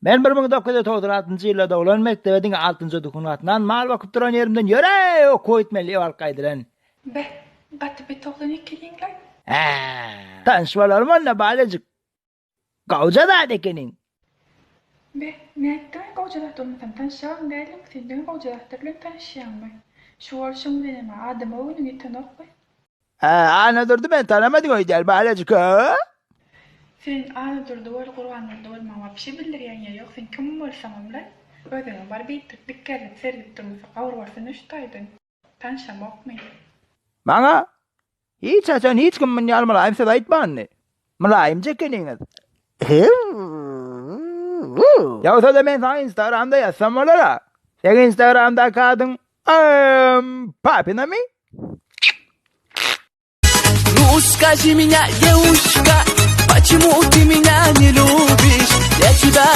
Men 1996-njy ýylda doglan, mekdebe diňe altynjy dükün gatnan, mal bakyp duran ýerimden ýöre, okuwa gitmeli diýip alyp gaýdylan. Beh, gaty bet oglan ekeniň-laý. Hä, tanyş bolarmy onda, balajyk? Gowja zat ekeniň. Beh, nätdiň-aý gowja zat bolmasam tanyşjagam däldiň, sen diňe gowja zatlar bilen tanyşýaňmy? Şu bolşuň bilenem-ä adama göwnüň ýetenokmy? Hä, Annadurdy meni tanamadyň öýdýän, balajyk, hä? Sen Annadurdy bol, Gurbandurdy bol, maňa wapşe bildirýäň ýa ýok, sen kim bolsaňam-la, özüňe bar beýtdirip dikgerilip seredip durmasa gawur bolsana şu taýdan. Tanşamokmy? Maňa hiç haçan hiç kim mundan ýaly mylaýym söz aýtmandy. Mylaýymja ekeniňiz. Ýogsa-da men saňa Instagramda ýazsam bolar-a. Seň Instagramdaky adyň Papinamy? Ну скажи меня, девушка, почему ты меня не любишь? Я тебя.